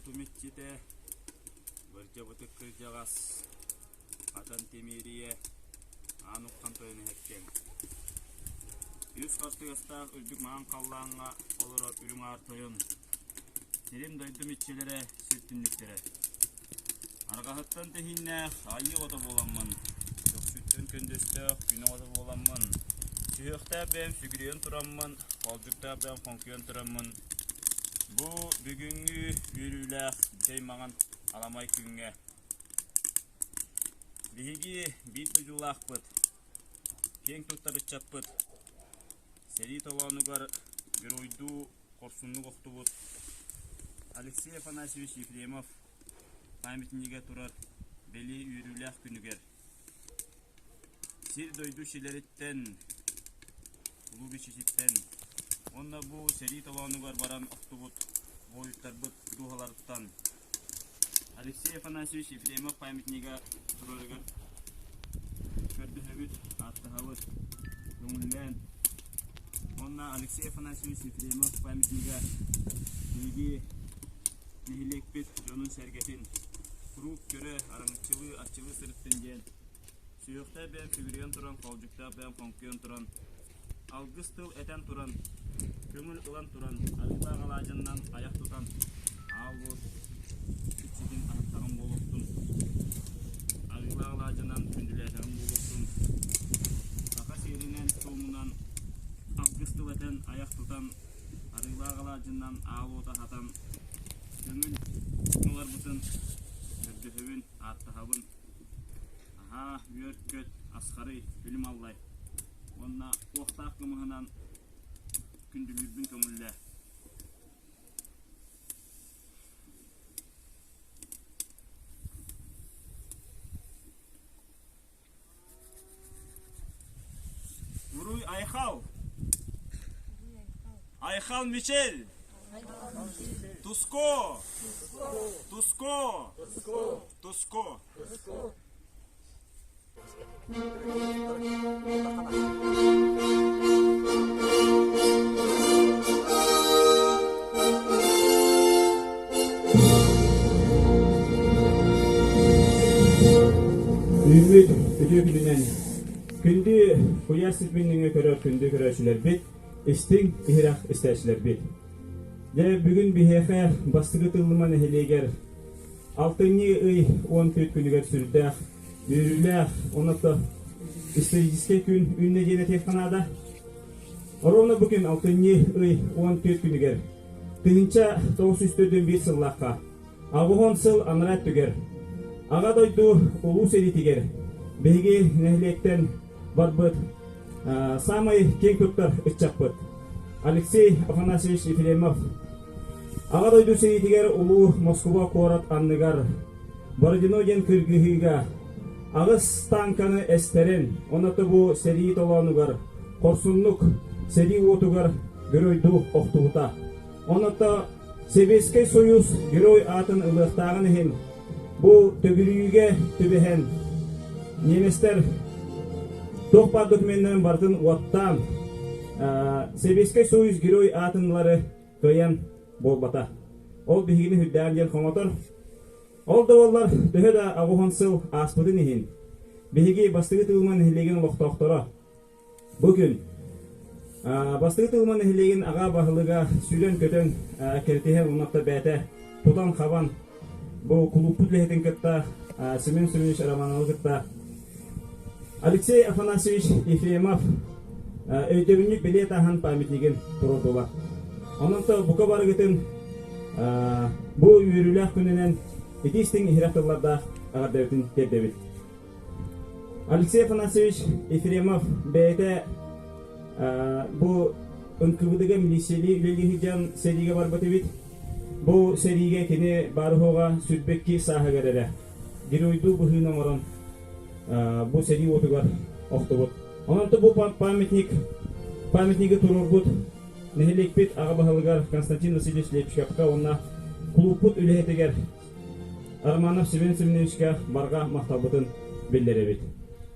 уотум иччитэ, Бырдьабытык кырдьаҕас, Хатан Тимирийэ, Аан Уххан тойон эһэккэҥ. Үс хартыгастаах үрдүк маҥан халлааҥҥа олорор Үрүҥ Аар Тойон, сирим-дойдум иччилэрэ, сир түннүктэрэ. Арҕаһыттан тэһииннээх айыы оҕото буоламмын, көхсүттэн көндөстөөх күн оҕото буоламмын, сүһүөхтээх бэйэм сүгүрүйэн тураммын, хоолдьуктаах бэйэм хоҥкуйан тураммын, бу бүгүҥҥү үөрүүлээх дьэй маҥан аламай күҥҥэ биһиги биир дойдулаахпыт, киэҥ туттар ыччаппыт сэрии толоонугар геройдуу хорсуннук охтубут Алексей Афанасьевич Ефремов памятнига турар бэлиэ үөрүүлээх күнүгэр сир-дойду силэриттэн, улуу бичититтэн уонна бу сэрии толоонугар баран охтубут буойуттарбыт дууһаларыттан Алексей Афанасьевич Ефремов памятнига турарыгар көрдөһөбүт, ааттаһабыт, көҥүллээн. Уонна Алексей Афанасьевич Ефремов памятнига биһиги нэһилиэкпит дьонун-сэргэтин куруук көрө, араҥаччылыы, арчылыы сырыттын диэн сүһүөхтээх бэйэм сүгүрүйэн туран, хоолдьуктаах бэйэм хоҥкуйан туран Алгыс тыл этэн туран, көҥүл ылан туран, арыылаах алаадьыннан айах тутан, аал уот иччитин аһаттаҕым буолуохтун, арыылаах алаадьынан күндүлээтэҕим буолуохтун, саха сиэринэн туомунан алгыс тыл этэн, айах тутан, арыылаах алаадьыннан аал уот аһатан, көҥүл ыларбытын көрдөһөбүн, ааттаһабын. Аһаа, үөр-көт, асхарый, күлүм аллай. Уонна уохтаах кымыһынан күндүлүүрбүн көҥүллээ. Уруй Айхал! Айхал Мичел! Туско! Туско! Туско! Үүммүт үтүө күнүнэн күндү куйаар ситимин көрөр күндү көрөөччүлэрбит, истиҥ иһирэх истээччилэрбит. Дьэ, бүгүн биһиэхэ Бастакы Тыллыма нэһилиэгэр Алтынньы ый 14 күнүгэр сүрдээх үөрүүлээх, онно историческай күн үүннэ диэн этиэххэ наада. Оруобуна бу күн алтынньы ый 14 күнүгэр 1941 сыллаахха 80 сыл анараа өттүгэр Аҕа дойду улуу сэриитигэр биһиги нэһилиэктэн барбыт саамай киэҥ туттар ыччаппыт Алексей Афанасьевич Ефремов Аҕа дойду сэриитигэр улуу Москуба куорат анныгар Бородино диэн кыргыһыыга аҕыс тааҥканы эстэрин, онно бу сэрии толоонугар хорсуннук сэрии уотугар геройдуу охтубута. Онно Сэбиэскэй Союз герой аатын ылыахтааҕын иһин бу төгүрүйүүгэ түбэһэн немецтэр туох баар докуменнарын барытын уоттаан Сэбиэскэй Союз герой аатын ылары кыайан буолбата. Ол биһигини үрдээн диэн хомотор. Ол да буоллар, төһө да аҕыһын сыл ааспытын иһин, биһиги Бастакы Тыылма нэһилиэгин олохтоохторо бу күн Бастакы Тыылма нэһилиэгин аҕа баһылыга сүүрэн-көтөн кэритиһэн уонна бэйэтэ тутан-хабан бу кулууппут үлэһитин кытта Семен Семенович Романовы кытта Алексей Афанасьевич Ефремов өйдөбүнньүк бэлиэ тааһын памятнигын туруордулар. Онон бука барыгытын бу үөрүүлээх күнүнэн ити истиҥ иһирэх тыллардаах эҕэрдэбитин тиэрдэбит. Алексей Афанасьевич Ефремов бэйэтэ бу НКВД-га милициялии үлэлии сылдьан сэриигэ барбыт эбит. Бу сэриигэ кини баар-суоҕа 22 сааһыгар эрэ геройдуу быһыыны оҥорон бу сэрии уотугар охтубут. Онон бу памятник памятнигы туруорбут нэһилиэкпит аҕа баһылыгар Константин Васильевич Лепчиковка уонна кулууппут үлэһитигэр Романов Семен Семеновичка барҕа махталбытын биллэрэбит.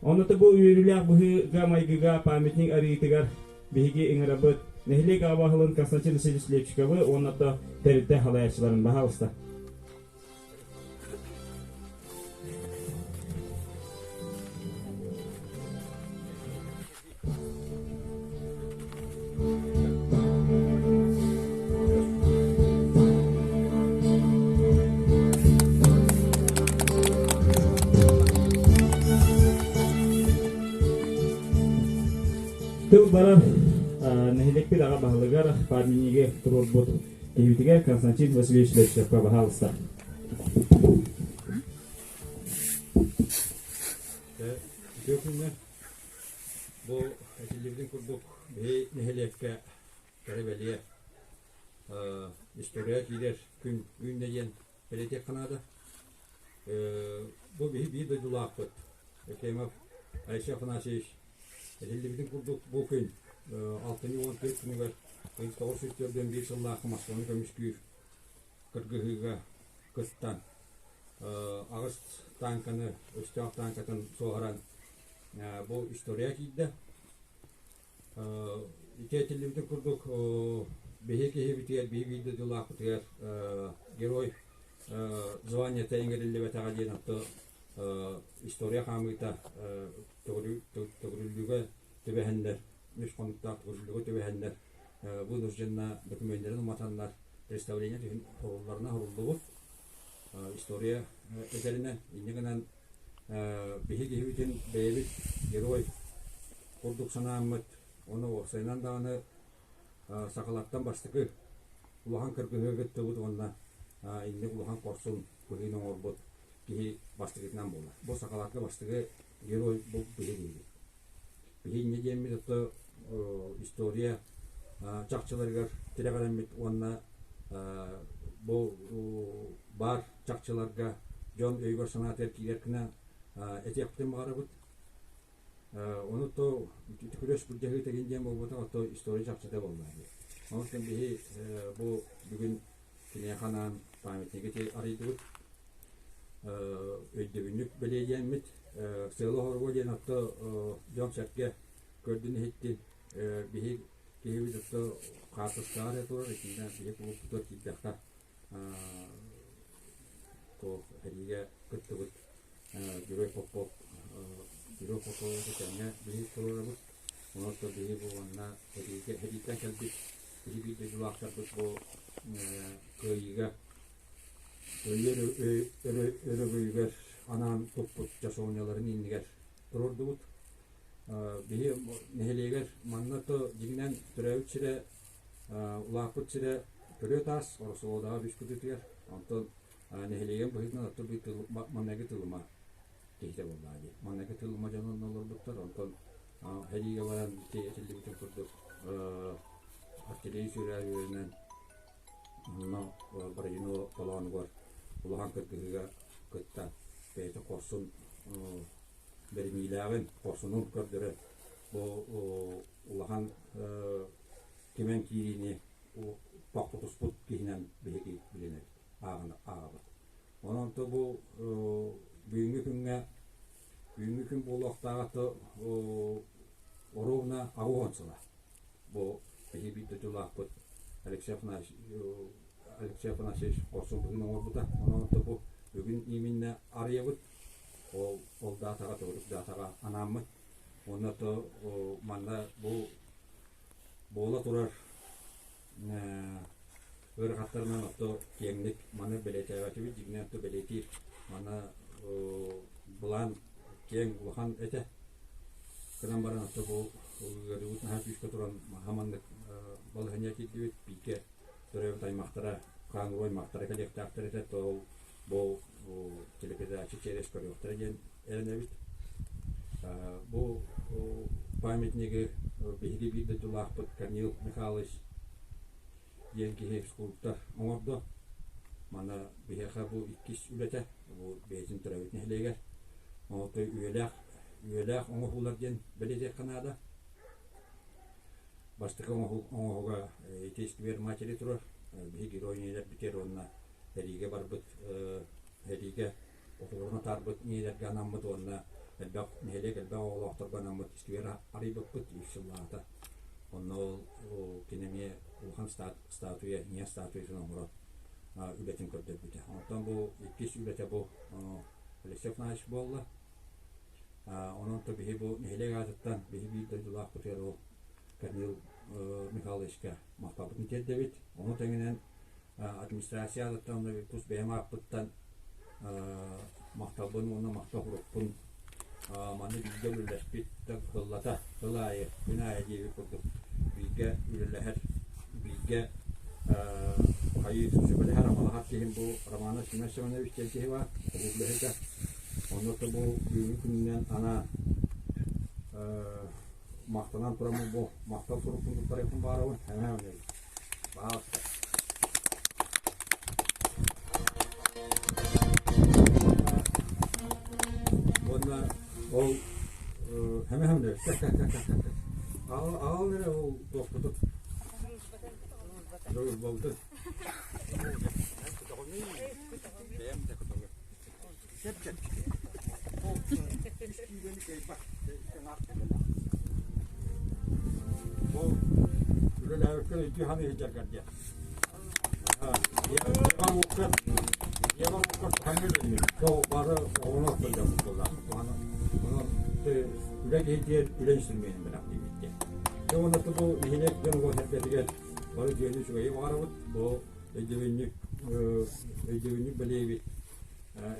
Онно бу үөрүүлээх быһыыга-майгыга памятник арыйыытыгар биһиги ыҥырабыт нэһилиэк аҕа баһылын Константин Васильевич Лепчиковы уонна да тэрилтэ салайааччыларын баһаалыста. Тыл барар нэһилиэкпит аҕа баһылыгар памятнигы туруорбут киһибитигэр Константин Васильевич Левчевка баһаалыста. Үтүө күннэр. Бу этиллибитин курдук биһи нэһилиэккэ кэрэ бэлиэ история киирэр күн үүннэ диэн бэлиэтиэххэ наада. Бу биһи биир дойдулаахпыт Ефремов Алексей Афанасьевич этиллибитин курдук бу күн алтынньы 14 күнүгэр 1941 сыллаахха Москваны көмүскүүр кыргыһыыга кыттан аҕыс тааҥканы өстөөх тааҥкатын суоһаран бу история киирдэ. Ити этиллибитин курдук биһи киһибитигэр, биһи биир дойдулаахпытыгар герой званиета иҥэриллибэтэҕэ диэн отто история хаамыыта төгүрүллүүгэ түбэһэннэр, үс хонуктаах төгүрүллүүгэ түбэһэннэр вынужденно докумуоннарын уматаннар представление түһүн хорулларына хоруллубут. История этэринэн, инньэ гынан биһи киһибитин бэйэбит герой курдук санааммыт, уонна уопсайынан даҕаны сахалартан бастакы улахан кыргыһыыга кыттыбыт уонна инник улахан хорсун быһыыны оҥорбут киһи бастакытынан буолар. Бу сахаларга бастакы герой бу биһи киһибит. Биһи инньэ диэммит ото история чахчыларыгар тирэҕирэммит уонна бу баар чахчыларга дьон өйүгэр-санаатыгар киирэр гына этиэхпитин баҕарабыт. Ону то күрөс былдьаһыы тэгин диэн буолбатах, ото история чахчыта буолла дии. Онтон биһи бу бүгүн киниэхэ анаан памятнигы арыйдыбыт. Өйдөбүнньүк бэлиэлиэммит. Сыала-соруга диэн отто дьон-сэргэ көрдүн-иһиттин. Биһи киһибит отто хаартыскаҕа эрэ турар, итиннэ биһи кулууппутугар киирдэххэ туох сэриигэ кыттыбыт Герой Попов Герой Попову тэҥҥэ биһи туруорабыт. Онон биһи бу уонна сэриигэ сэрииттэн кэлбит биһи биир дойдулаахтарбыт бу кыайыыга кыайыы өрөгөйүгэр анаан туппут часовняларын иннигэр туруордубут. Биһи нэһилиэгэр манна то дьиҥинэн төрөөбүт сирэ улааппыт сирэ Төрүө таас Ороссолуодаҕа үс кытыытыгар, онтон нэһилиэгин быһыытынан оттон маҥнайгы тылыма киһитэ буоллаҕа дии. Маҥнайгы тылыма дьонун олорбуттар, онтон сэриигэ баран ити этиллибитин курдук артиллерия сүүрээр үөрэнэн онно Бородино толоонугар улахан кыргыһыыга кыттан бэйэтин хорсун бэриниилээҕин, хорсунун көрдөрөн бу улахан кимэн киириини тохтотуспут киһинэн биһиги билинэбит, ааҕабыт. Онон то бу бүгүҥҥү күҥҥэ бүгүҥҥү күн буолуохтааҕа то оруобуна 80 сыла. Бу биһи биир дойдулаахпыт Алексей Афанасьевич Алексей Афанасьевич хорсун быһыыны оҥорбута. Онон то бу бүгүн именно арыйабыт. Ол ол даатаҕа төгүрүк даатаҕа анааммыт. Уонна то манна бу буола турар ыарахаттарынан отто киэҥник маны бэлиэтээбэтибит, дьиҥинэн отто бэлиэтиир маны былаан киэҥ улахан этэ. Гынан баран отто бу ыарыыбыт наһаа күүскэ туран маннык балаһыанньа киирдибит. Бииргэ төрөөбүт аймахтара, хаан уруу аймахтара кэлиэхтээхтэр этэ, то ол бу телепередача через көрүөхтэрэ диэн эрэнэбит. Бу памятнигы биһиги биир дойдулаахпыт Корнил Михайлович диэн киһи скульптор оҥордо. Манна биһиэхэ бу иккис үлэтэ, бу бэйэтин төрөөбүт нэһилиэгэр. Отой үйэлээх үйэлээх оҥоһуулар диэн бэлиэтиэххэ наада. Бастакы оҥоһуга ити сквер матери турар. Биһи герой ийэлэрбитигэр уонна сэриигэ барбыт сэриигэ оҕолорун атаарбыт ийэлэргэ анаммыт уонна элбэх нэһилиэк элбэх оҕолоохторго анаммыт сквер арыйбыппыт үс сыллааҕыта. Онно ол кини эмиэ улахан статуя, ийэ статуятын оҥорон үлэтин көрдөрбүтэ. Онтон бу иккис үлэтэ бу Алексей Афанасьевич буолла. Онон то биһи бу нэһилиэк аатыттан биһи биир дойдулаахпытыгар ол Корнил Михайловичка махталбытын тиэрдэбит. Ону тэҥинэн администрация аатыттан уонна тус бэйэм ааппыттан махталбын уонна махтал сурукпун. Манна бииргэ үлэлэспит сыллата, сыл аайы, күн аайы диэбит курдук бииргэ үлэлэһэр, бииргэ хайыы сүбэлэһэр, амалаһар киһим бу Романов Семен Семенович диэн киһи баар, улуу үлэһитэ. Онно бу бүгүҥҥү күнүнэн анаан махтанан тураммын бу махтал сурукпун туттарыахпын баҕарабын. Баҕаласта. Уонна ол хэмэ-хэмэ аҕал эрэ ол туохпутун Дьолболтун. Ол үлэлээбиккин өйдүү саныы сылдьаргар диэн. Бары оҕону сылдьабыт буоллаах. Онон үлэ киһитигэр үлэ инструментин бэлэх диибит диэн. Дьэ уонна бу нэһилиэк дьон эргэтигэр бары дьиэни үчүгэйи баҕарабыт. Бу өйдөбүнньүк өйдөбүнньүк бэлиэбит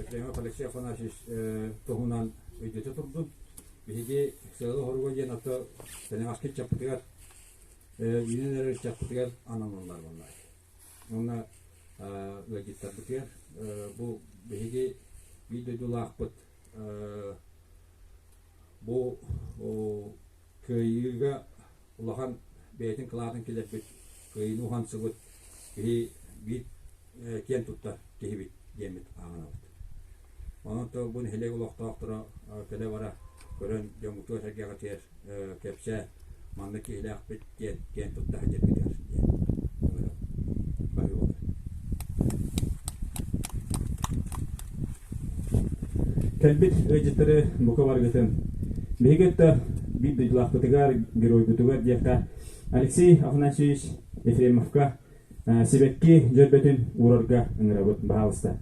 Ефремов Алексей Афанасьевич туһунан өйдөтө турдун. Биһиги сыала-соруга диэн ото Тэнэҕэски ыччаппытыгар үүнэн эрэр ыччаппытыгар ананаллар буоллар. Уонна ыалдьыттарбытыгар бу биһиги биир дойдулаахпыт бу кыайыыга улахан бэйэтин кылаатын киллэрбит, кыайыыны уһансыбыт киһи биир киэн туттар киһибит диэммит ааҕынабыт. Онон бу нэһилиэк олохтоохторо кэлэ-бара көрөн дьоммутугар сэргэҕитигэр кэпсээн маннык киһилээхпит диэн киэн тутта сылдьаргытыгар диэн баһыы Кэлбит ыалдьыттары бука баргытын биһиги өттө биир дойдулаахпытыгар, геройбутугар диэххэ Алексей Афанасьевич Ефремовка сибэкки дьөрбөтүн уурарга ыҥырабыт, баһаалыста.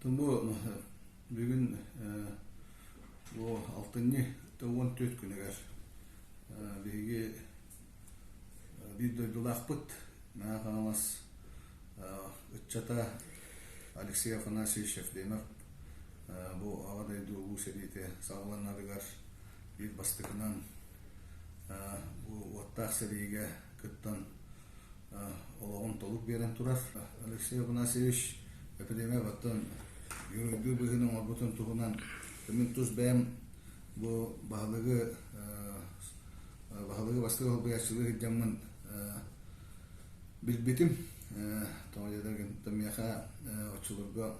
Бу бүгүн бу алтынньы 14 күнүгэр биһиги биир дойдулаахпыт Мэҥэ Хаҥалас ыччата Алексей Афанасьевич Ефремов Бу Аҕа дойду Улуу сэриитэ саҕаланарыгар биир бастакынан бу уоттаах сэриигэ кыттан олоҕун толук биэрэн турар. Алексей Афанасьевич эпидемия баттан геройдуу быһыыны оҥорбутун туһунан мин тус бэйэм бу баһылыгы баһылыгы бастакы солбуйааччылыы сылдьаммын билбитим. Тоҕо диэтэр миэхэ оччолорго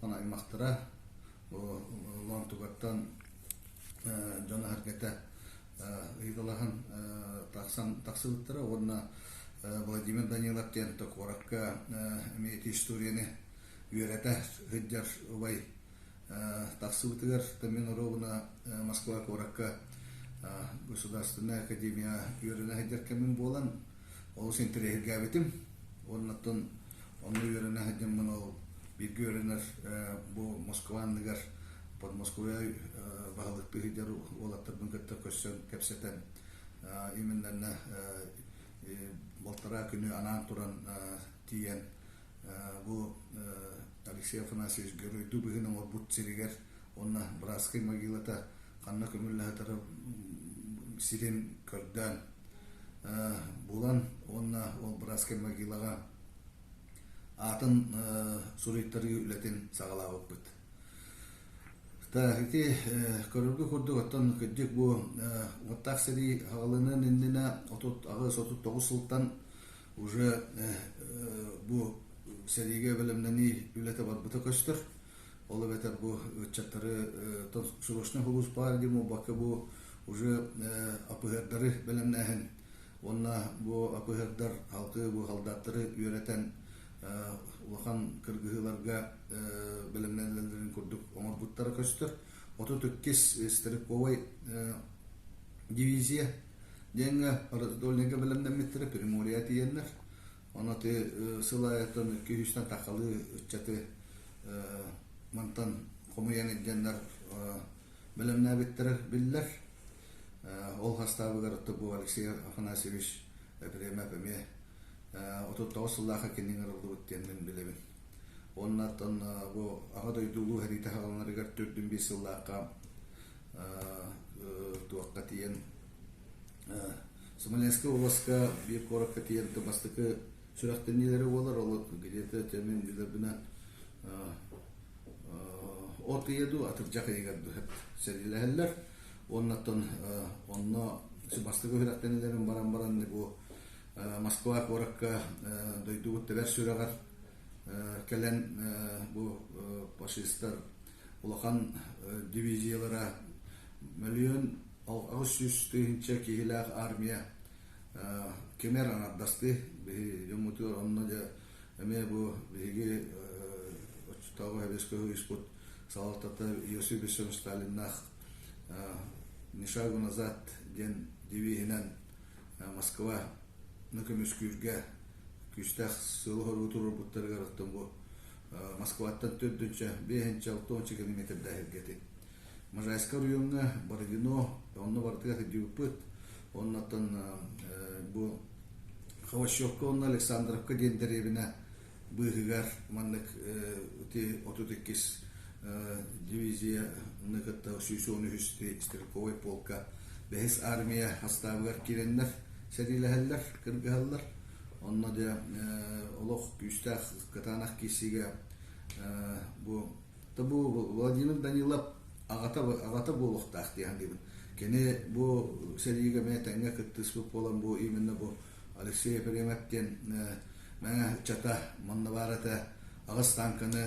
аймахтара Лоонтугаттан дьон эһэргэтэ ыйыталаһан тахсан тахсыбыттара уонна Владимир Данилов диэн куоракка эмиэ ити историяны үөрэтэ сылдьар убай тахсыбытыгар мин оруобуна Москва куоракка Государственная академия үөрэнэ сылдьар кэмим буолан олус интэриэһиргээбитим уоннаттан Онно үөрэнэ сылдьаммын ол бииргэ үөрэнэр бу Москва анныгар Подмосковье баһылыктыы сылдьар уолаттарбын кытта көрсөн кэпсэтэн именнэннэ балтараа күнү анаан туран тиийэн бу Алексей Афанасьевич геройдуу быһыыны оҥорбут сиригэр уонна братскай могилата ханна көмүллэһэ сирин көрдөөн булан уонна ол братскай могилаҕа аатын суруйтарыы үлэтин саҕалаабыппыт. Так, ити көрөргө курдук оттон кырдьык бу уоттаах сэрии аҕалыныан иннинэ 38-39 сылтан уже бу сэриигэ бэлэмнэнии үлэтэ барбыта көстөр. Ол эбэтэр бу ыччаттары срочный сулууспаҕа диэн буолбакка бу уже АПХ-дары бэлэмнээһин Уонна бу АПХ-дар халкы бу солдаттары үөрэтэн улахан кыргыһыыларга бэлэмнэнэллэрин курдук оҥорбуттара көстөр. 32 стрелковай дивизия диэҥҥэ Раздольныйга бэлэмнэммиттэрэ, Приморье тиийэннэр. Ону ити сыл аайыттан 200-тэн тахалыы ыччаты мантан хомуйан илдьэннэр бэлэмнээбиттэрэ биллэр. Ол хастаабыгар бу Алексей Афанасьевич Епремов эмиэ 39 сыллаахха кинини ыҥырыллыбыт диэн мин билэбин. Уонна оттон бу Аҕа дойду улуу сэриитэ саҕаланарыгар 4-5 сыллаахха туохха тиийэн Смоленскай областка биир куоракка тиийэн бастакы сүрэхтэниилэрэ буолар. Ол где-то мин билэрбинэн от ыйа дуу, атырдьах ыйыгар дуу сэриилэһэллэр. Уоннаттан онно бастакы сүрэхтэниилэрин баран баран бу Москва куоракка дойдубут тэбэр сүрэҕэр кэлэн бу фашистар улахан дивизиялара 1 800 000 киһилээх армия кимэр аҥардастыы биһи дьоммутугар онно дьэ эмиэ бу биһиги оччотооҕу Советскай Союзпут салалтата Иосиф Виссарионович Сталиннаах «Ни шагу назад» диэн девиһинэн Москва көмүскүүргэ күүстээх сыалы-соругу туруорбуттарыгар оттон бу Москваттан төрдүнчэ, биэһинчэ, алтыонча километрдаах ити. Можайскай оройуоҥҥа Бородино, онно барытыгар сылдьыбыппыт. Оннуттан бу Хвощевка уонна Александровка диэн дэриэбинэ быыһыгар маннык ити 32 дивизияны кытта 113 стрелковай полка бэһис армия хастаабыгар киирэннэр сэриилэһэллэр, кыргыһаллар. Онно дьэ олох күүстээх кытаанах киирсиигэ бу бу Владимир Данилов аҕата аҕата буолуохтаах дии саныыбын. Кини бу сэриигэ эмиэ тэҥҥэ кыттыспыт буолан бу именно бу Алексей Ефремов диэн Мэҥэ ыччата манна баар этэ аҕыс тааҥканы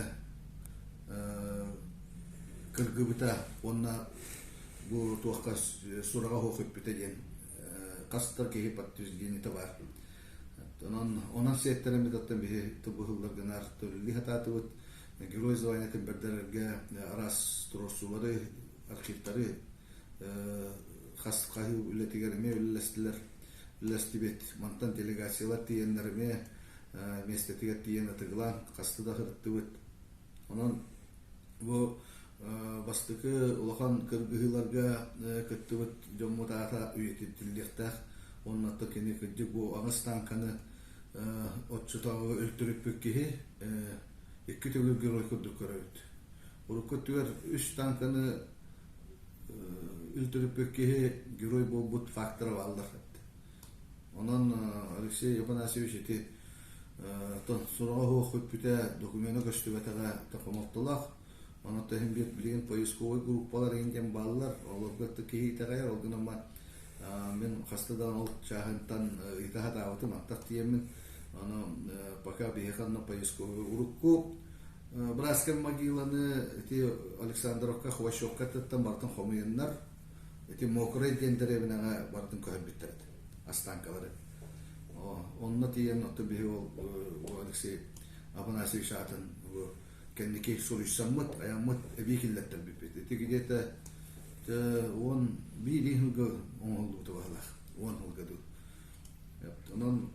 кыргыбыта уонна бу туохха сураҕа суох сүппүтэ диэн хас да киһи подтверждениета баар. Онон онон сиэттэрэммит оттон биһи быһылларгынар төлүлүү сатаатыбыт. Герой званиетын бэрдэрэргэ араас туруорсуулары, архивтары хас хаһыы үлэтигэр эмиэ үлэлэстилэр. Үлэлэстибит. Мантан делегациялар тиийэннэр эмиэ миэстэтигэр тиийэн ытыгылаан хаста да сырыттыбыт. Онон бу бастакы улахан кыргыһыыларга кыттыбыт дьоммут аата үйэтитиллиэхтээх. Уонна кини кырдьык бу аҕыс тааҥканы оччотооҕу өлтөрүппүт киһи икки төгүл герой курдук көрөбүт. Урукку өттүгэр үс тааҥканы өлтөрүппүт киһи герой буолбут фактора бааллар. Онон Алексей Афанасьевич ити сураҕа суох бүппүтэ, докумена көстүбэтэҕэ хомолтолоох. Онон иһин билигин поисковай группалар иһин диэн бааллар. Олорго киһи итэҕэйэр, ол гынан мин хаста да ол чааһынтан ыйыта сатаабытым, аттах тиийэммин. Ону пока биһиэхэ онно поисковай урукку Братскай могиланы ити Александровка, Хвощевка аттыттан барытын хомуйаннар, ити Мокрай диэн дэриэбинэҕэ барытын көһөрбүттэр этэ, останкалары. Онно тиийэн оттон биһи ол Алексей Афанасьевич аатын кэнники суруйсаммыт, айаммыт эбии киллэртэрбиппит. Ити где-то 11 сылга оҥоһуллубута баһылаах, 10 сылга дуу. Онон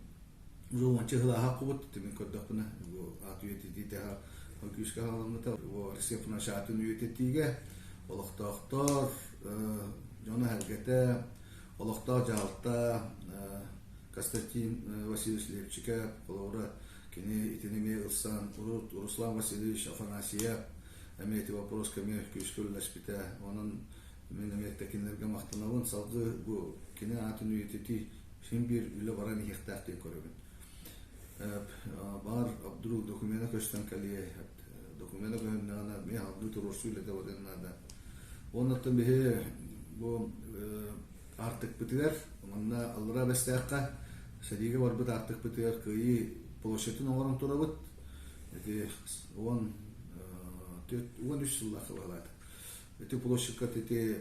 Уже уонча сыл ааһа мин көрдөхпүнэ, бу аат үйэтитиитэ күүскэ хаалламмыта. Бу Алексей Афанасьевич аатын үйэтитиигэ олохтоохтор, дьоно-сэргэтэ, олохтоох дьаһалта Константин Васильевич Лепчиков, холобура, кини итини эмиэ ылсан, урут Руслан Васильевич Афанасьев эмиэ ити вопроска эмиэ күүскэ үлэлэспитэ. Онон мин эмиэ кинилэргэ махтанабын. Салгыы бу кини аатын үйэтитии син биир үлэ баран иһиэхтээх диэн көрөбүн. Баар вдруг докумена көстөн кэлиэ, докумена көһүннэҕинэ эмиэ салгыы туруорсуу үлэтэ барыан наада. Уонна биһи бу аартыкпытыгар, манна Аллараа Бэстээххэ сэриигэ барбыт аартыкпытыгар Кыайыы площадын оҥорон турабыт. Ити 13 сыллаах баһылаата. Ити площадка ити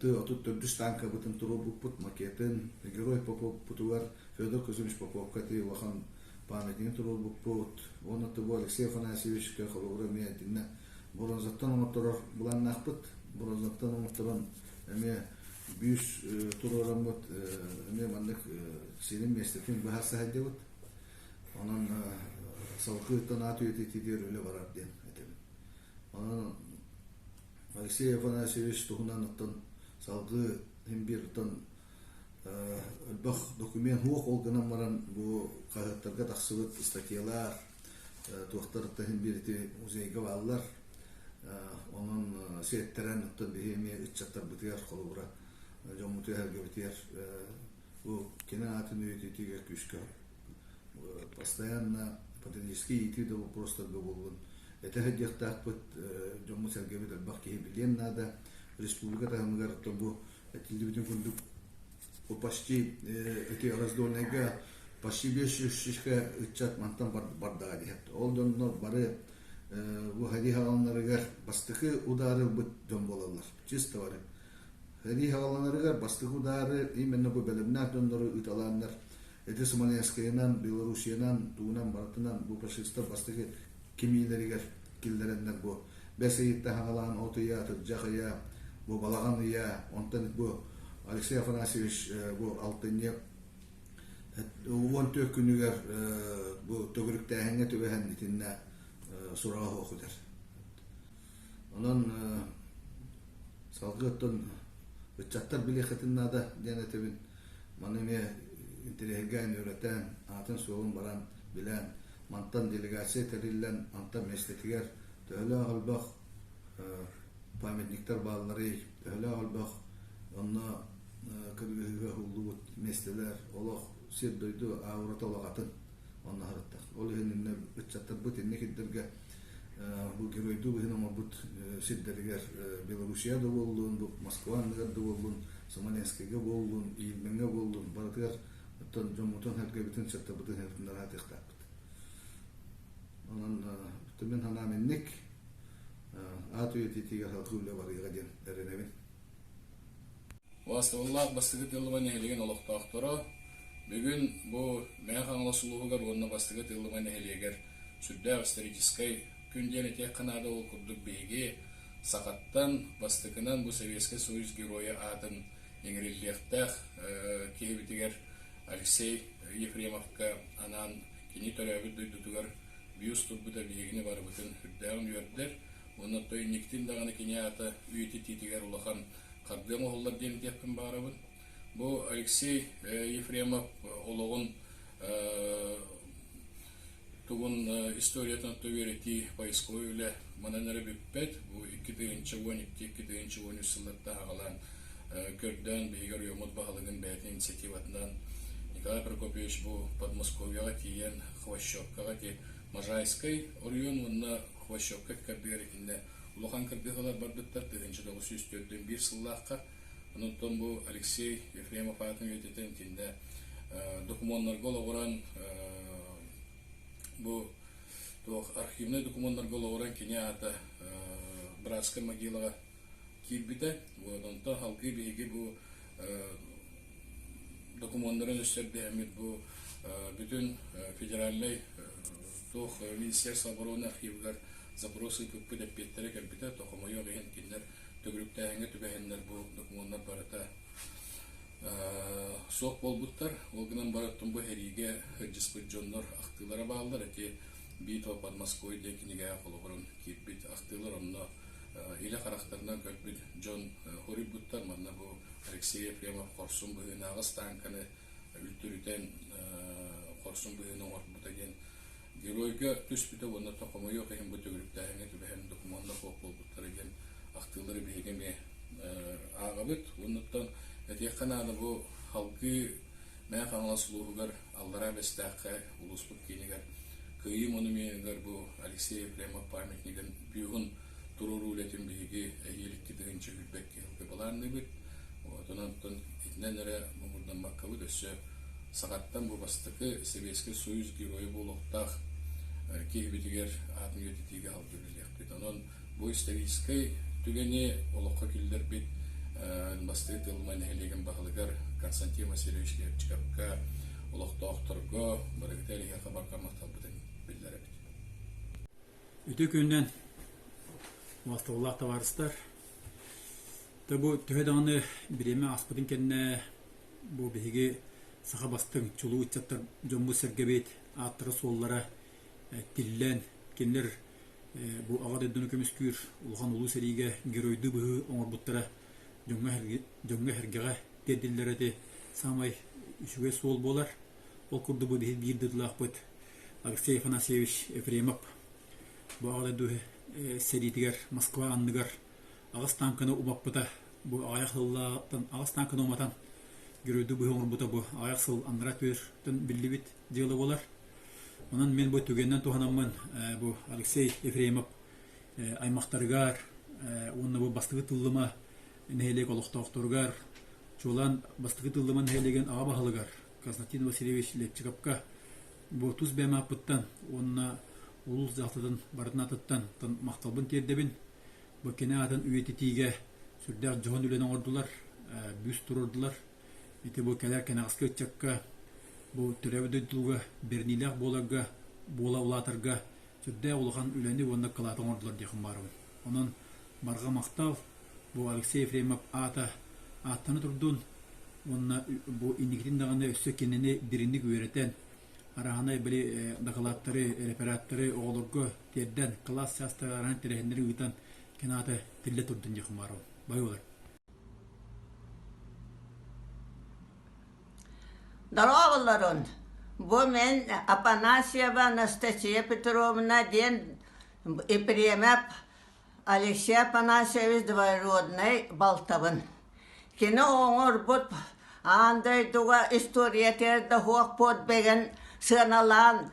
Т-34 танкабытын туруорбуппут макетын Герой Поповпутугар Федор Кузьмич Поповка ити улахан памятнигын туруорбуппут. Уонна бу Алексей Афанасьевичка холобура эмиэ итиннэ Бронзаттан оҥотторор былааннаахпыт. Бронзаттан оҥотторон эмиэ бүүс туруораммыт эмиэ маннык сирин миэстэтин быһаарса сылдьабыт. Онон салгыыттан аат үйэтитиитигэр үлэ барар диэн этэбин. Онон Алексей Афанасьевич туһунан оттон салгыы син биир оттон элбэх документ суох ол гынан баран бу хаһыаттарга тахсыбыт статьялар туохтарыттан син биир ити музейга бааллар. Онон сиэттэрэн оттон биһи эмиэ ыччаттарбытыгар холобура дьоммутугар-сэргэбитигэр бу кини аатын үйэтитиигэ күүскэ постоянно патриотический иитии да вопростарга буоллун этэ сылдьыахтаахпыт дьоммут-сэргэбит элбэх киһи билиэн наада республика таһымыгар оттон бу этиллибитин курдук почти эти раздольнайга почти 500 ыччат мантан бардаҕа диһэт ол дьоннор бары бу сэрии хаҕаланарыгар бастакы удары ылбыт дьон буолаллар чисто бары сэрии хаҕаланарыгар бастакы удары именно бу бэлэмнээх дьоннору ыыталааннар Ити Смоленскайынан, Белоруссиянан, тугунан барытынан бу фашистар бастакы кимиилэригэр киллэрэннэр бу бэс ыйыттан хаҥалаан от ыйа, атырдьах ыйа, бу балаҕан ыйа, онтон бу Алексей Афанасьевич бу алтынньы 14 күнүгэр бу төгүрүктээһиҥҥэ түбэһэн итиннэ сураҕа суох үтэр. Онон салгыы оттон ыччаттар билиэххитин наада диэн этэбин. Маны эмиэ интэриэһиргээн үөрэтэн, аатын-суолун баран билэн, мантан делегация тэриллэн, мантан миэстэтигэр төһөлөөх элбэх памятниктар баалларый, төһөлөөх элбэх онно кыргыһыыга уһуллубут миэстэлэр, олох сир-дойду аурата улаҕатын онно сырыттах. Ол иһин иннэ ыччаттарбыт инник ирдэргэ бу геройдуу быһыын оҥорбут сирдэригэр Белоруссия да буоллун, бу Москва анныгар да буоллун, Смоленскайга буоллун, Иилмэҥҥэ буоллун, барытыгар оттон дьоммутун-сэргэбитин, ыччаттарбытын сырытыннара сатыахтаахпыт. Онон мин санаам инник аат үйэтитиигэ салгыы үлэ барыаҕа диэн эрэнэбин. Убаастабыллаах Бастакы Тыыллыма нэһилиэгин олохтоохторо, бүгүн бу Мэҥэ Хаҥалас улууһугар уонна Бастакы Тыыллыма нэһилиэгэр сүрдээх историческай күн диэн этиэххэ наада ол курдук биһиги сахаттан бастакынан бу Советскай Союз Геройа аатын иҥэриллиэхтээх киһибитигэр Алексей Ефремовка анаан кини төрөөбүт дойдутугар бюст турбута биһигини барыбытын сүрдээҕин үөрдэр. Уонна оттон инниктин даҕаны кини аата үйэтитиитигэр улахан хардыы оҥоһуллар диэн этиэхпин баҕарабын. Бу Алексей Ефремов олоҕун тугун историятын үөрэтии поисковай үлэ манан эрэ бүппэт. Бу 2012 2013 сылларда аҕалаан көрдөөн биһиги оройуоммут баһылыгын бэйэтин инициативатынан Николай Прокопьевич бу Подмосковьеҕа тиийэн Хвощевкаҕа ти Можайскай оройуон уонна Хвощевка кырдыгар итиннэ улахан кыргыһыылар барбыттар 1941 сыллаахха. Онон бу Алексей Ефремов аатын үйэтитэн итиннэ докумуоннарга олоҕуран бу туох архивнай докумуоннарга олоҕуран кини аата братскай могилаҕа киирбитэ. Вот онтон салгыы биһиги бу докумуоннарын өссө эрдэһэммит бу бүтүн федеральнай туох Министерство обороны архивыгар запрос ыыппыппыт эппиэттэрэ кэлбитэ. То хомойуох иһин кинилэр төгүрүктээһиҥҥэ түбэһэннэр бу докумуоннар барыта суох буолбуттар. Ол гынан баран бу сэриигэ сылдьыспыт дьоннор ахтыылара бааллар. Ити «Битва под Москвой» диэн кинигэҕэ холобурун киирбит ахтыылар онно илэ харахтарынан көрбүт дьон хоруйбуттар. Манна бу Алексей Ефремов хорсун быһыынааҕы станканы үлтүрүтэн хорсун быһыыны оҥорбута диэн геройга түспүтэ уонна хомойуох иһин бу төгүрүктээһиҥҥэ түбэһэн докумуоннар суох буолбуттара диэн ахтыылары биһиги эмиэ ааҕабыт. Уоннуттан этиэххэ наада бу халгыы Мэҥэ Хаҥалас улууһугар Аллараа Бэстээххэ улууспут киинигэр Кыайыы монуменыгар бу Алексей Ефремов памятнигын бюһун туруоруу үлэтин биһиги эһиил 2 сүүрбэккэ сылга былаанныыбыт. Онон итинэн эрэ муҥурдаммаккабыт өссө саҕаттан бу бастакы Советский Союз геройа буолуохтаах киһибитигэр аатын үйэтитиигэ алгы үлэлиэхпит. Онон бу историческай түгэни олоххо киллэрбит Бастыы Тылма нэһилиэгин баһылыгар Константин Васильевич Лепчиковка, олохтоохторго барыгыта эһиэхэ барҕа махталбытын биллэрэбит. Үтүө күнүнэн. Убаастабыллаах табаарыстар, Тэ бу төһө даҕаны бириэмэ ааспытын кэннэ бу биһиги саха бастыҥ чулуу ыччаттар дьоммут-сэргэбит ааттара-суоллара тиллэн, кинилэр бу Аҕа дойдуну көмүскүүр улахан улуу сэриигэ геройдуу быһыы оҥорбуттара дьоҥҥо-сэргэҕэ тиэрдиллэрэ ити саамай үчүгэй суол буолар. Ол курдук бу биһиги биир дойдулаахпыт Алексей Афанасьевич Ефремов бу Аҕа дойду сэриитигэр Москва анныгар аҕыс тааҥканы умаппыта бу аҕыйах сыллаахтан аҕыс тааҥканы уматан геройдуу быһыы оҥорбута бу аҕыйах сыл анараа өттүгэр биллибит дьыала буолар. Онон мин бу түгэнинэн туһанаммын бу Алексей Ефремов аймахтарыгар уонна бу Бастакы Тыллыма нэһилиэк олохтоохторугар, чуолаан Бастакы Тыллыма нэһилиэгин аҕа баһылыгар Константин Васильевич Лепчиковка бу тус бэйэм ааппыттан уонна улуус дьаһалтатын барытын аатыттан махталбын тиэрдэбин. Бу кини аатын үйэтитиигэ сүрдээх дьоһун үлэни оҥордулар, бүүс туруордулар. Ити бу кэлэр кэнэҕэски ыччакка бу төрөөбүт дойдуга бэриниилээх буоларга, буола улаатарга сүрдээх улахан үлэни уонна кылааты оҥордулар диэххин баарабын. Онон барҕа махтал бу Алексей Ефремов аата ааттана турдун уонна бу инникитин даҕаны өссө кинини дириҥник үөрэтэн, арааһынай били дакылааттары, рефераттары оҕолорго тиэрдэн, кылаас чаастары араан тэрээһиннэри ыытан кини аата тиллэ турдун диэххин баарабын. Бай Дорооболорун! Бу мин Афанасьева Анастасия Петровна диэн Епремов Алексей Афанасьевич двоюроднай балтабын. Кини оҥорбут аан дойдуга история да суох подвигын сыаналаан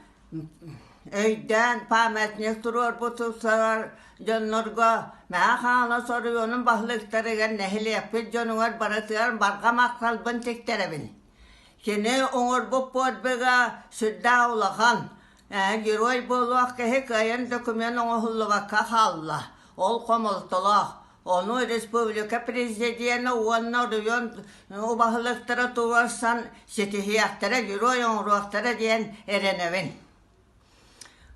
өйдөөн памятник туруорбутугар дьоннорго Мэҥэ Хаҥалас оройуонун баһылыктарыгар нэһилиэкпит дьонугар барытыгар барҕа махталбын тиктэрэбин. Кини оҥорбут подвига сүрдээх улахан. Герой буолуох киһи кыайан документ оҥоһуллубакка хаалла. Ол хомолтолоох. Ону республика президенэ уонна оройуон убаһылыктара туруорсан ситиһиэхтэрэ, герой оҥоруохтара диэн эрэнэбин.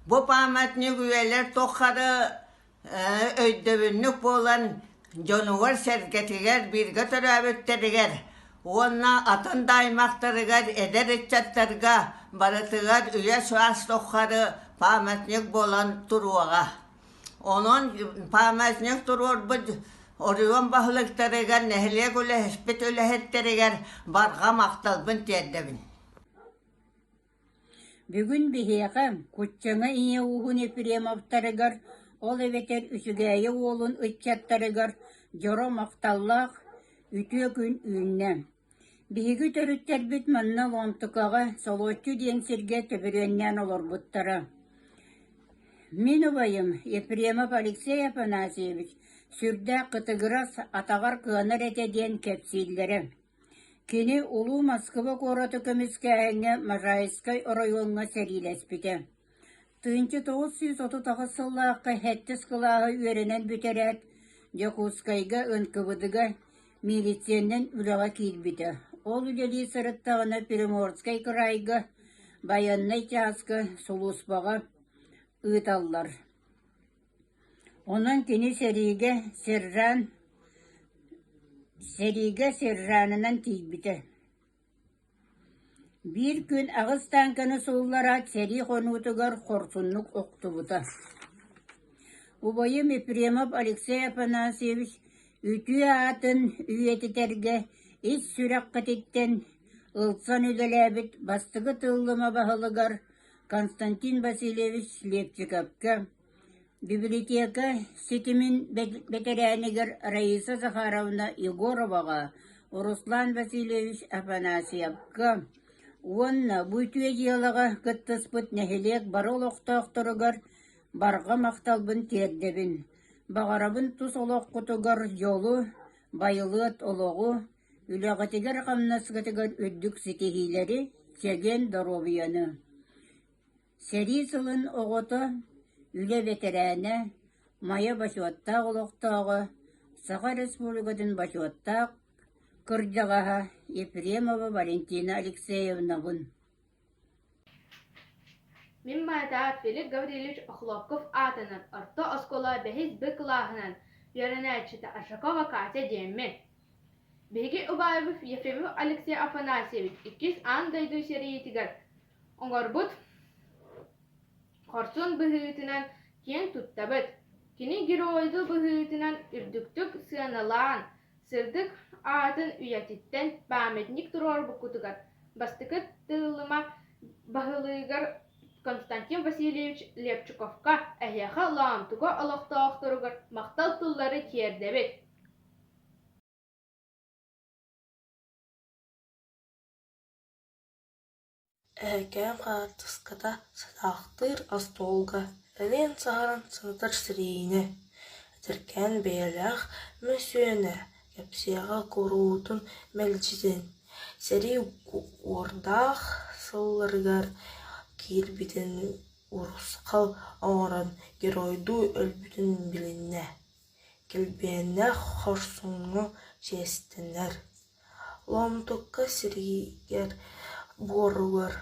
Бу памятник үйэлэр тухары өйдөбүнньүк буолан дьонугар-сэргэтигэр, бииргэ төрөөбүттэригэр уонна атын да аймахтарыгар, эдэр ыччаттарга барытыгар үйэ-саас тухары памятник буолан туруоҕа. Онон памятник туруорбут оройуон баһылыктарыгар, нэһилиэк үлэһиппит үлэһиттэригэр барҕа махталбын тиэрдэбин. Бүгүн биһиэхэ Куччаҥа ийэ ууһун Ефремовтарыгар, ол эбэтэр Үчүгээйи уолун ыччаттарыгар дьоро махталлаах үтүө күн үүннэ. Биһиги төрүттэрбит манна Лоомтукаҕа Солуоччу диэн сиргэ төбүрүөннээн олорбуттара. Мин убайым Ефремов Алексей Афанасьевич сүрдээх кытыгырас, атаҕар кыанар этэ диэн кэпсииллэрэ. Кини улуу Москва куораты көмүскээһиҥҥэ Можайскай оройуоҥҥа сэриилэспитэ. 1938 сыллаахха сэттис кылааһы үөрэнэн бүтэрээт, Дьокуускайга НКВД-га милициянан үлэҕэ киирбитэ. Ол үлэлии сырыттаҕына Приморскай кыраайга байыаннай чааска сулууспаҕа ыыталлар. Онон кини сэриигэ сержант сэриигэ сержанынан тиийбитэ. Биир күн аҕыс тааҥканы сууллараат сэрии хонуутугар хорсуннук охтубута. Убайым Ефремов Алексей Афанасьевич үтүө аатын үйэтитэргэ ис сүрэххититтэн ылсан үлэлээбит бастакы Тыллыма баһылыгар Константин Васильевич Лепчиковка, Библиотека ситимин бэтэрээнигэр Раиса Захаровна Егороваҕа, Руслан Васильевич Афанасьевка уонна бу үтүө дьыалаҕа кыттыспыт нэһилиэк бары олохтоохторугар барҕа махталбын тиэрдэбин. Баҕарабын тус олоххутугар дьолу, байылыат олоҕу, үлэҕитигэр-хамнаскытыгар үрдүк ситиһиилэри, чэгиэн доруобуйаны. Сэрии сылын оҕото, үлэ бэтэрээнэ, Майа бочуоттаах олохтооҕо, Саха Республикатын бочуоттаах кырдьаҕаһа Ефремова Валентина Алексеевнабын. Мин Майатааҕы Филипп Гаврильевич Охлопков аатынан орто оскуола бэһис Б кылааһынан үөрэнээччитэ Аржакова Катя диэммин. Биһиги убайбыт Ефремов Алексей Афанасьевич Иккис аан дойду сэриитигэр оҥорбут хорсун быһыытынан киэн туттабыт. Кини геройдуу быһыытынан үрдүктүк сыаналаан, сырдык аатын үйэтиттэн памятник туруорбуккутугар бастакы Тыыллыма баһылыгар Константин Васильевич Лепчиковка эһиэхэ Лоомтука олохтоохторугар махтал тыллары тиэрдэбит. Эһэкээн хаартыската сатаахтыыр остуолга эриэн-саһаран сытар сириинэ, эдэркээн бэйэлээх мөссүөнэ кэпсиэҕэ куруутун мэлдьитин, сэрии уордаах сылларыгар киирбитин урусхал оҥорон геройдуу өлбүтүн билиннэ, килбиэннээх хорсуҥҥа чиэстэнэр Лоомтукка сиригэр буоругар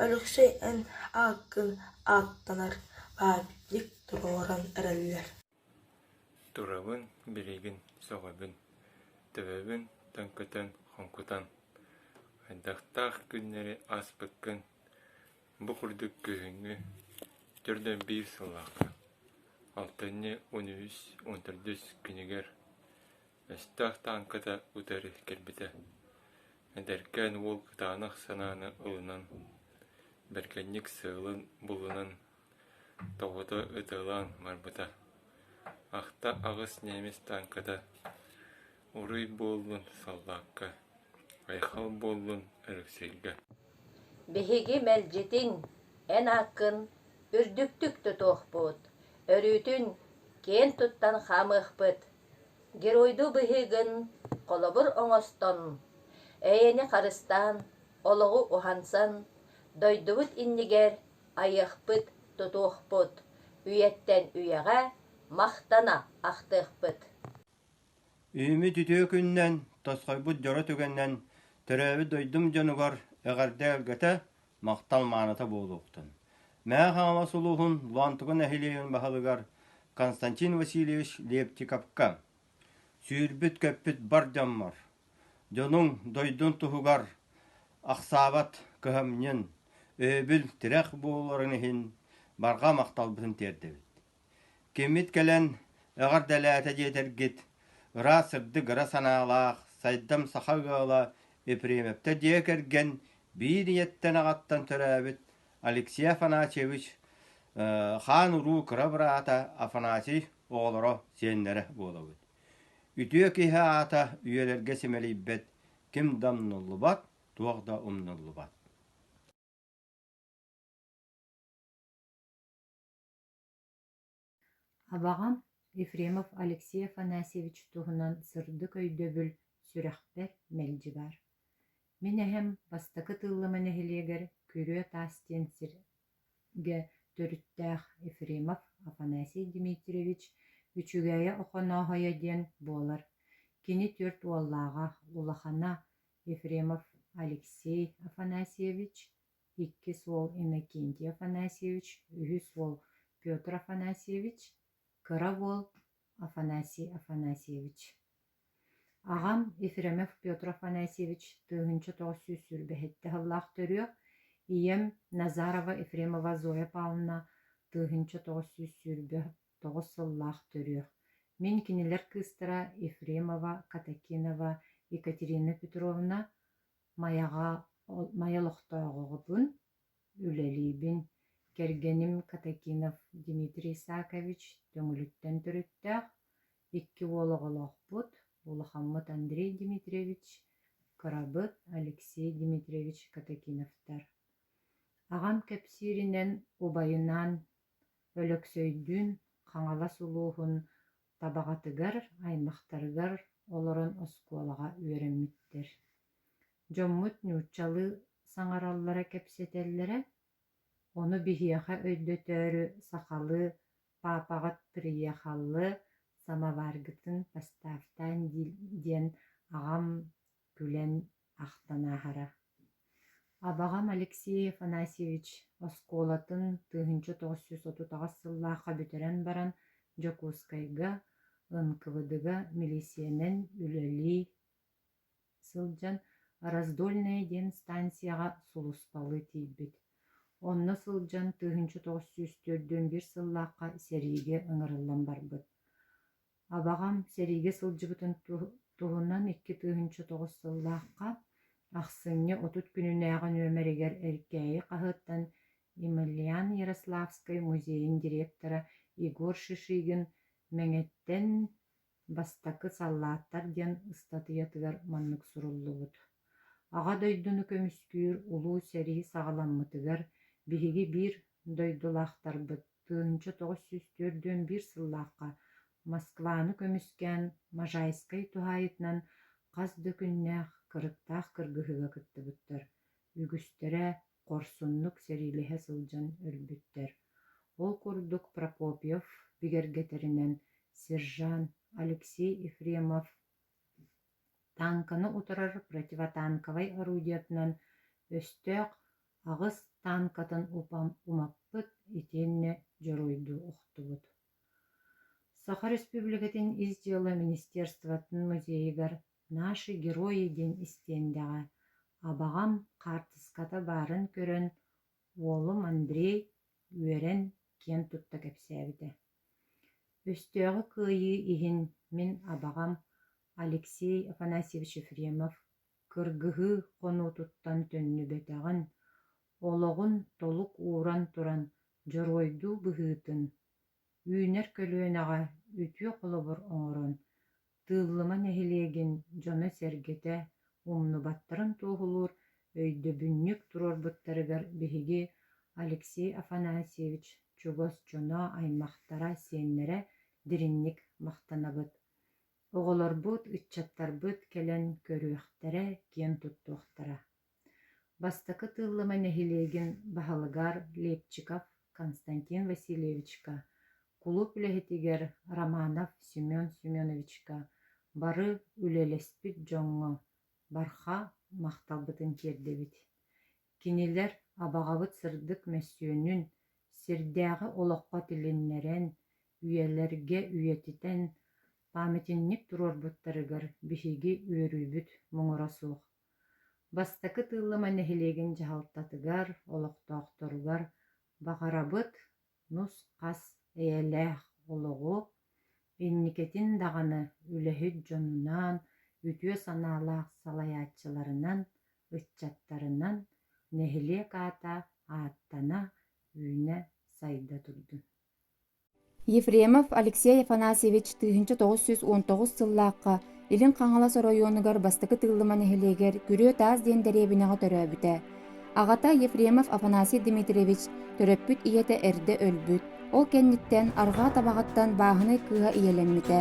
Өлөксөй эн ааккын ааттанар памятник туруоран эрэллэр Турабын билигин сөҕөбүн, төбөбүн төҥкөтөн хоҥкутан, хайдахтаах күннэри ааспыккын бу курдук күһүҥҥү 41 сыллаахха, алтынньы 13-14 күнүгэр Өстөөх тааҥката утары кэлбитэ. Эдэркээн уол кытаанах санааны ылынан, бэргэнник сыалын булунан, тоҕута ытыалаан барбыта. Ахта аҕыс немец тааҥката «Уруй буоллун саллаакка, айхал буоллун Өлөксөйгө» Биһиги мэлдьитин эн ааккын үрдүктүк тутуохпут, өрүүтүн киэн туттан хаамыахпыт Геройдуу быһыыгын холобур оҥостон, эйэни харыстаан, олоҕу уһансан, дойдубут иннигэр айыахпыт, тутуохпут, үйэттэн үйэҕэ махтана ахтыахпыт. Үүммүт үтүө күнүнэн, тосхойбут дьоро түгэнинэн төрөөбүт дойдум дьонугар эҕэрдэ өлгөтө, махтал мааныта буолуохтун. Мэҥэ Хаҥалас улууһун Лоонтука нэһилиэгин баһылыгар Константин Васильевич Лептиковка сүүрбүт-көппүт бар дьоммор, дьонуҥ, дойдун туһугар ахсаабат кыһамньын, өйөбүл, тирэх буоларын иһин барҕа махталбытын тиэрдэбит. Киммит кэлэн эҕэрдэлээтэ диэтэргит, ыраас сырдык ыра санаалаах сайдам саха ыала Ефремовтар дьиэ кэргэн биир ийэттэн-аҕаттан төрөөбүт Алексей Афанасьевич хаан-уруу кыра быраата Афанасий оҕолоро сиэннэрэ буолабыт. Үтүө киһи аата үйэлэргэ симэлийбэт, ким да умнуллубат, туох да умнуллубат. Абаҕам Ефремов Алексей Афанасьевич туһунан сырдык өйдөбүл сүрэхпэр мэлдьи баар. Мин эһэм Бастакы Тыыллыма нэһилиэгэр Күрүө Таас диэн сиргэ төрүттээх Ефремов Афанасий Дмитриевич Үчүгэйэ Охонооһойо диэн буолар. Кини түөрт уоллааҕа, улахана Ефремов Алексей Афанасьевич, иккис уол Иннокентий Афанасьевич, үһүс уол Петр Афанасьевич, кыра уол Афанасий Афанасьевич. Аҕам Ефремов Петр Афанасьевич 1927 сыллаах төрүөх, ийэм Назарова Ефремова Зоя Павловна 1929 сыллаах төрүөх. Мин кинилэр кыыстара Ефремова Катакинова Екатерина Петровна Майаҕа Майа олохтооҕоҕобун, үлэлиибин. Кэргэним Катакинов Дмитрий Исаакович Төҥүлүттэн төрүттээх, икки уол оҕолоохпут, улахаммыт Андрей Дмитриевич, кырабыт Алексей Дмитриевич Катакиновтар. Аҕам кэпсииринэн, убайынаан Өлөксөйдүүн Хаҥалас улууһун Табаҕатыгар, аймахтарыгар олорон оскуолаҕа үөрэммиттэр. Дьоммут нууччалыы саҥараллара кэпсэтэллэрэ, ону биһиэхэ өйдөтөөрү сахалыы «паапаҕыт приехаллы, самоваргытын поставьтаан» диэн аҕам күлэн ахтан ааһара. Абаҕам Алексей Афанасьевич оскуолатын 1938 сыллаахха бүтэрэн баран Дьокуускайга НКВД-га милииссийэнэн үлэлии сылдьан Раздольное диэн станцияҕа сулууспалыы тиийбит. Онно сылдьан 1941 сыллаахха сэриигэ ыҥырыллан барбыт. Абаҕам сэриигэ сылдьыбытын туһунан 2009 сыллаахха ахсынньы 30 күнүнээҕи нүөмэригэр Эркээйи хаһыаттан Емельян Ярославскай музейын директора Егор Шишигин Мэҥэттэн Бастакы саллааттар диэн ыстатыйатыгар маннык суруллубут: «Аҕа дойдуну көмүскүүр Улуу сэрии саҕаламмытыгар биһиги биир дойдулаахтарбыт 1941 сыллаахха Москваны көмүскээн Можайскай туһаайытынан хас да күннээх кырыктаах кыргыһыыга кыттыбыттар, үгүстэрэ хорсуннук сэриилэһэ сылдьан өлбүттэр. Ол курдук Прокопьев бигэргэтэринэн, сержант Алексей Ефремов тааҥканы утарар противотанковай орудиетынан өстөөх аҕыс таанкатын умаппыт итиэннэ дьоруойдуу охтубут. Саха Республикатын Ис дьыала министерствотын музейыгар «Наши герои» диэн истиэндэҕэ абаҕам хаартыската баарын көрөн, уолум Андрей үөрэн киэн тутта кэпсээбитэ. Өстөөҕү кыайыы иһин мин абаҕам Алексей Афанасьевич Ефремов кыргыһыы хонуутуттан төннүбэтэҕин, олоҕун толук ууран туран дьоруойдуу быһыытын, үүнэр көлүөнэҕэ үтүө холобур оҥорон, Тыыллыма нэһилиэгин дьоно-сэргэтэ умнубаттарын туоһулуур өйдөбүнньүк туруорбуттарыгар биһиги Алексей Афанасьевич чугас дьоно, аймахтара, сиэннэрэ дириҥник махтанабыт. Оҕолорбут, ыччаттарбыт кэлэн көрүөхтэрэ, киэн туттуохтара. Бастакы Тыыллыма нэһилиэгин баһылыгар Лепчиков Константин Васильевичка, кулууп үлэһитигэр Романов Семен Семеновичка, бары үлэлэспит дьоҥҥо барҕа махталбытын тиэрдэбит. Кинилэр абаҕабыт сырдык мөссүөнүн сирдээҕи олоххо тилиннэрэн, үйэлэргэ үйэтитэн памятинник туруорбуттарыгар биһиги үөрүүбүт муҥура суох. Бастакы Тыыллыма нэһилиэгин дьаһалтатыгар, олохтоохторугар баҕарабыт нус-хас эйэлээх олоҕу, инникитин даҕаны үлэһит дьонунан, үтүө санаалаах салайааччыларынан, ыччаттарынан нэһилиэк аата ааттана, үүнэ-сайда турдун. Ефремов Алексей Афанасьевич 1919 сыллаахха Илин Хаҥалас оройуонугар Бастакы Тыыллыма нэһилиэгэр Күрүө Таас диэн дэриэбинэҕэ төрөөбүтэ. Аҕата Ефремов Афанасий Дмитриевич төрөппүт ийэтэ эрдэ өлбүт. Ол кэнниттэн Арҕаа Табаҕаттан бааһынай кыыһа ийэлэммитэ.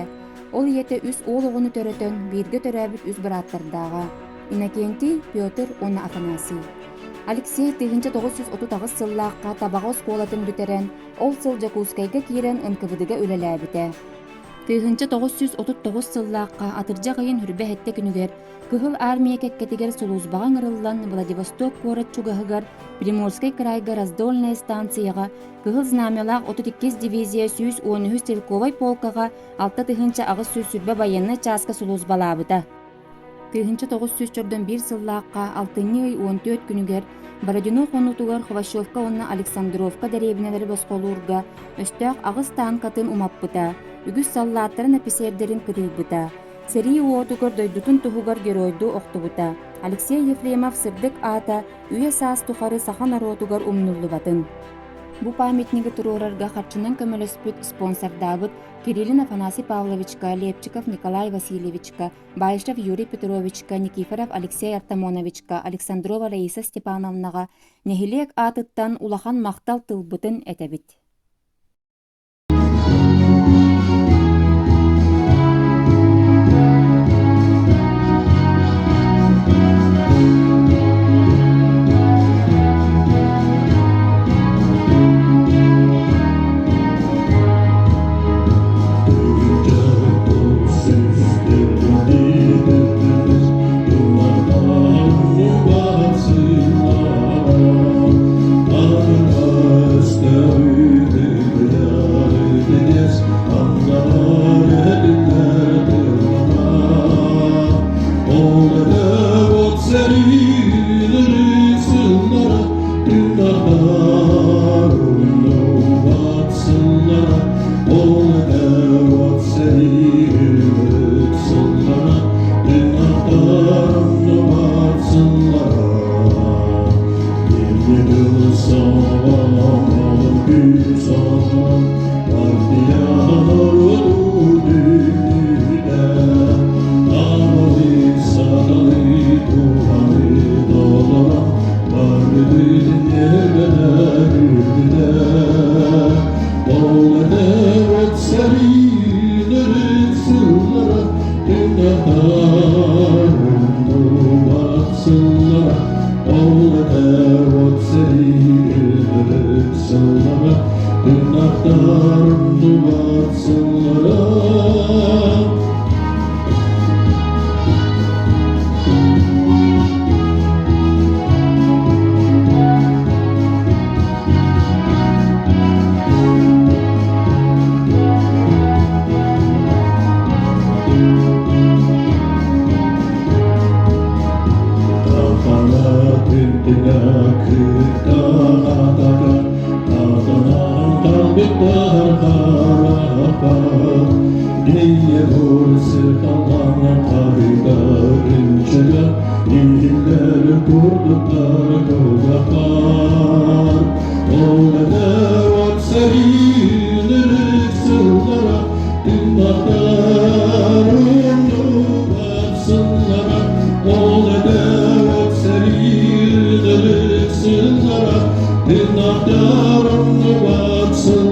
Ол ийэтэ үс уол оҕону төрөтөн, бииргэ төрөөбүт үс бырааттардааҕа: Иннокентий, Петр уонна Афанасий. Алексей 1938 сыллаахха Табаҕа оскуолатын бүтэрэн, Ол сыл Дьокуускайга киирэн НКВД-га үлэлээбитэ. 1939 сыллаахха атырдьах ыйын хүрбэ сэттэ күнүгэр Кыһыл Армия кэккэтигэр сулуусбаҕа ыҥырыллан Владивосток куорат чугаһыгар Приморскай кыраайга Раздольная станцияҕа Кыһыл Знамялаах 32 дивизия 113 стрелковай полкаҕа 6820 байыаннай чааска сулуусбалаабыта. 1941 сыллаахха алтынньы ый 14 күнүгэр Бородино хонуутугар Хвощевка уонна Александровка дэриэбинэлэри босхолуурга өстөөх аҕыс таанкатын умаппыта, үгүс саллааттарын эписиэрдэрин кыдыйбыта. Сэрии уотугар дойдутун туһугар геройдуу охтубута. Алексей Ефремов сырдык аата үйэ-саас тухары саха норуотугар умнуллубатын. Бу памятнигы туруорарга харчынан көмөлөспүт, спонсордаабыт Кириллин Афанасий Павловичка, Лепчиков Николай Васильевичка, Баишев Юрий Петровичка, Никифоров Алексей Артамоновичка, Александрова Раиса Степановнаҕа нэһилиэк аатыттан улахан махтал тылбытын этэбит. курдуктар кылгатар. Ол эдэр от сэрии ынырык сыллара, тыыннахтар умнубат сыллара. Ол эдэр от сэрии ынырык сыллара, тыыннахтар умнубат сыллара.